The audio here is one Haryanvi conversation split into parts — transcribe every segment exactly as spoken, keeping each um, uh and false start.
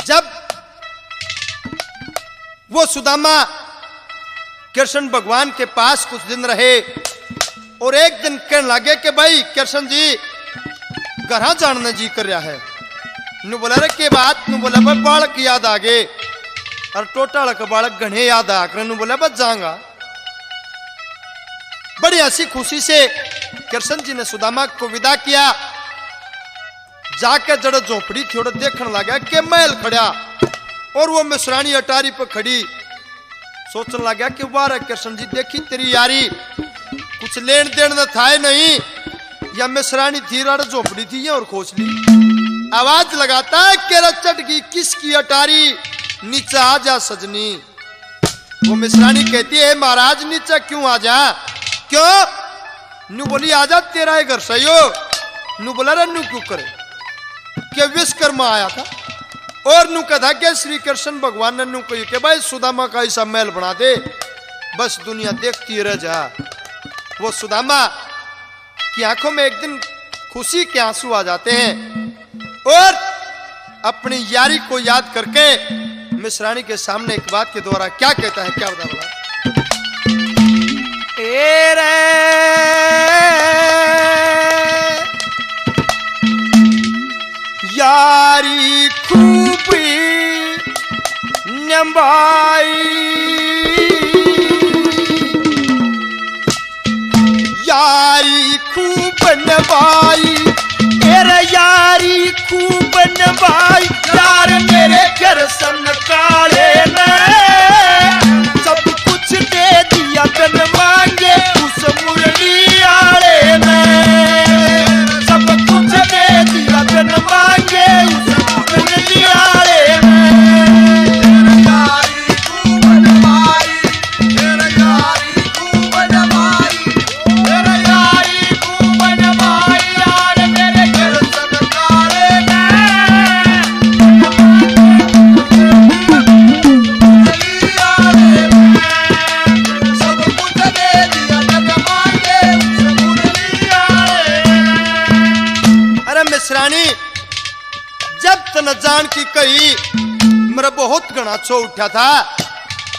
जब वो सुदामा कृष्ण भगवान के पास कुछ दिन रहे और एक दिन कहने लगे कि भाई कृष्ण जी, घरा जान ने जी कर रहा है। नु बोला, रे के बात? नु बोला, भाई बालक याद आ गए। और टोटाला के बालक घणे याद आ कर नु बोला, बस जाऊंगा। बड़ी हंसी खुशी से कृष्ण जी ने सुदामा को विदा किया। जाके जड़े झोपड़ी थी, ओड़े देखण लगा के महल खड़ा और वो मिसरानी अटारी पे खड़ी। सोचण लगा कि वाह रे कृष्ण जी, देखी तेरी यारी, कुछ लेन देन न था ही नहीं, या मिसरानी थी, रड़ झोपड़ी थी, ये और खोस ली। आवाज लगाता है, के रचट की किसकी अटारी, नीचे आ जा सजनी। वो मिसरानी कहती है, महाराज नीचे क्यों आ जा? क्यों? न्यू बोली, आजा, तेरा ही घर सही हो। न्यू बोला, रे न्यू क्यों करे? के विश्वकर्मा आया था और न्यू कहा था कि श्री कृष्ण भगवान ने न्यू कही कि भाई सुदामा का ऐसा महल बना दे, बस दुनिया देखती रह जा। वो सुदामा की आंखों में एक दिन खुशी के आंसू आ जाते हैं और अपनी यारी को याद करके मिसरानी के सामने एक बात के द्वारा क्या कहता है, क्या बता बोला? ए रे यारी खूब निभाई, यारी खूब निभाई, तेरे यारी खूब निभाई। यार मेरे कृष्ण काले ने सब कुछ दे दिया बिन मांगे उस मुरली आले ने, सब कुछ दे दिया बिन मांगे उस मुरली आले ने। अरे मिसरानी, जब तने जान की कही, मेरा बहुत घणा छो उठा था,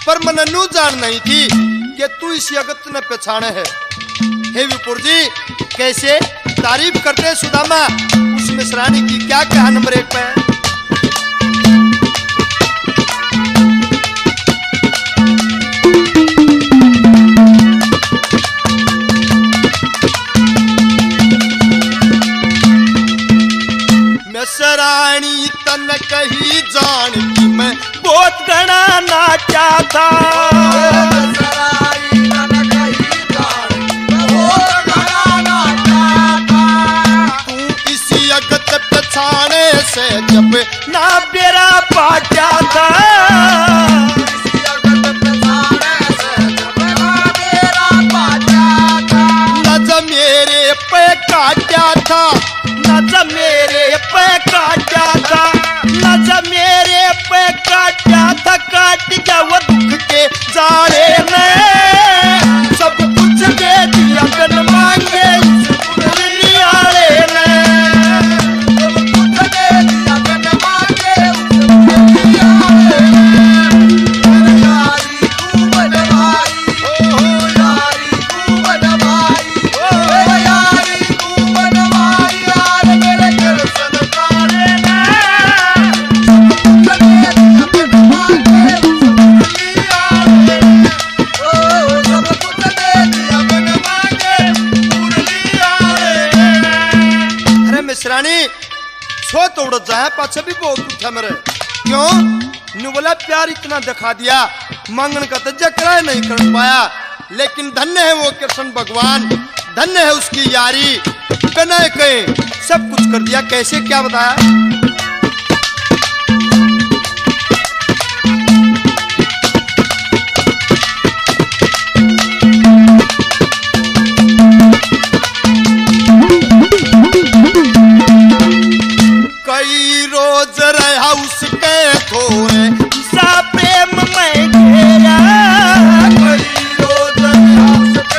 पर मने न्यू जान नहीं थी कि तू इस जगत ने पहचाने है। हे विपुर जी, कैसे तारीफ करते सुदामा उस मिसरानी की, क्या कहा नंबर एक पे? मिसरानी तन कही जान की मैं बहुत घणा नाचा था। तू इसी अगत पछाणे से जब ना बेरा पाटा था। नज मेरे पे काटा था, नज मेरे पे काटा था, नज मेरे पे काटा था, काट गया वो दुख के जाले ने। सब कुछ दे दिया बिन मांगे उस मुरली आले ने। सब कुछ दे दिया बिन मांगे उस मुरली आले ने। यारी खूब निभाई, ओ यारी खूब निभाई, ओ यारी खूब निभाई, यार मेरे कृष्ण काले ने। अरे मिसरानी, छो तो उड़ जाए, पाछे भी बहुत उठा मेरे। क्यों? न्यू बोला, प्यार इतना दिखा दिया, मांगण का तो जकरा नहीं कर पाया। लेकिन धन्य है वो कृष्ण भगवान, धन्य है उसकी यारी। बिना कहे सब कुछ कर दिया। कैसे, क्या बताया? कई रोज रहा उसके थोरे, सा प्रेम में घेरा। कई रोज रहा उसके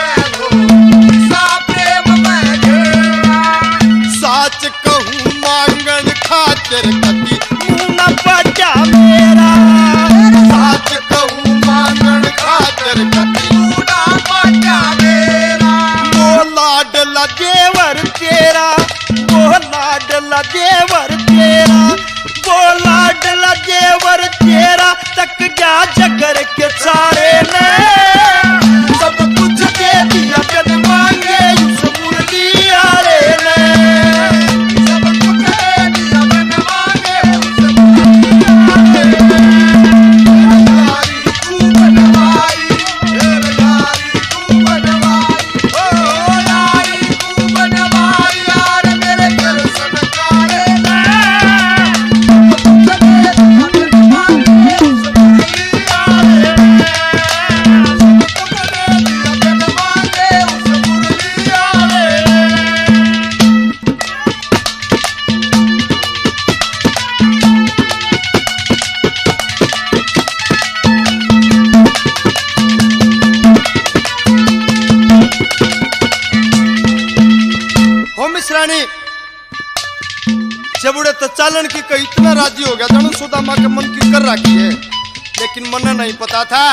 बूढ़े तो चालन की कही इतना राजी हो गया, जानो सुदामा के मन की कर रखी है। लेकिन मन्ने नहीं पता था,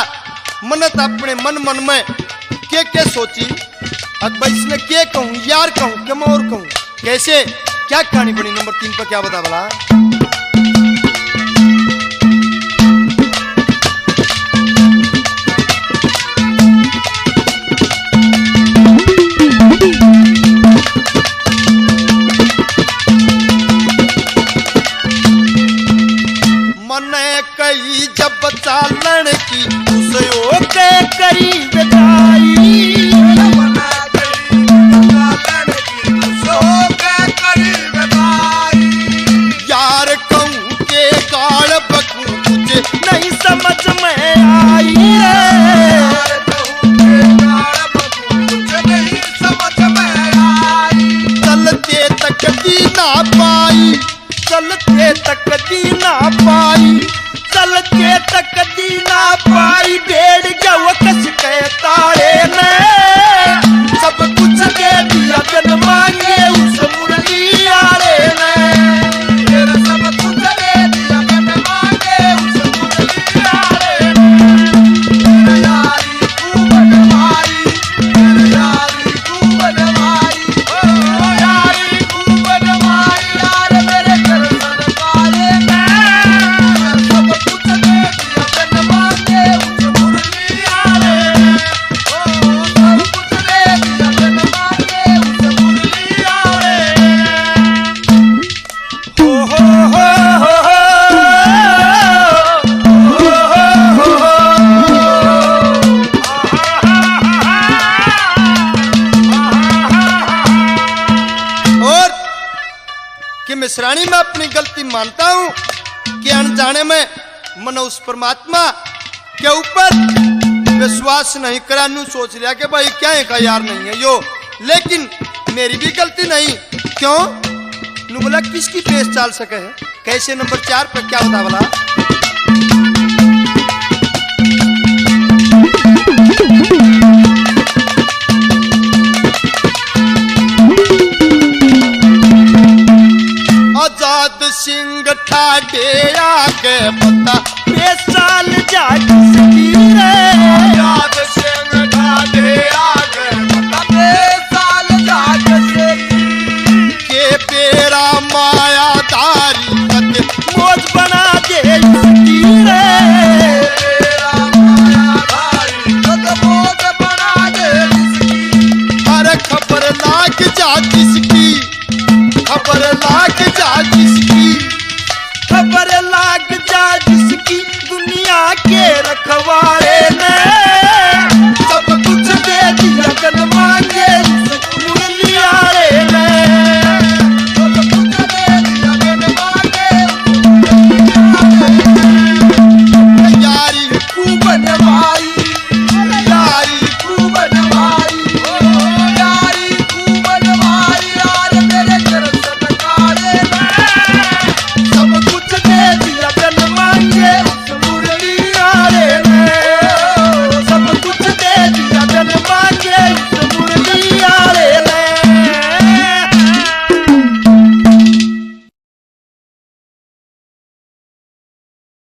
मन्ने तो अपने मन मन में के के सोची, अब इसने के कहूँ यार, कहूँ के मैं और कहूँ, कैसे, क्या कहानी बनी नंबर तीन पर, क्या बता भला। मने कही जब चालन की, उस ओके करी विदाई। मने कही जब चालन की, उस ओके करी विदाई। यार कहूँ के गाल बकूँ, कुछ नहीं समझ में आई रे। यार कहूँ के गाल बकूँ, कुछ नहीं समझ में आई। चलते तकती ना पाई, चलते तकती ना पाई, चलते तकती ना पाई, बेड़ गया वो कस के ताले ने। सब कुछ दे दिया बिन मांगे उस मुरली आले ने। तेरा सब कुछ दे दिया बिन मांगे उस मुरली आले ने। तेरा यारी तू बनवाई, तेरा यारी तू बनवाई। और कि मिश्राणी, मैं अपनी गलती मानता हूँ कि अनजाने में मैंने उस परमात्मा के ऊपर विश्वास नहीं करा, न्यू सोच लिया कि भाई क्या है का यार नहीं है यो, लेकिन मेरी भी गलती नहीं। क्यों? न्यू बोला, किसकी पेश चाल सके है? कैसे नंबर चार पर क्या होता भला? आजाद सिंह ठाडे आगे पता बेसाल जा किसकी रे। आजाद सिंह ठाडे आगे पता बेसाल जा किसकी। के बेरा मायादारी कद मौज बना दे इसकी रे। बेरा मायादारी कद मौज बना दे इसकी। अरे खबर लाग जा किसकी।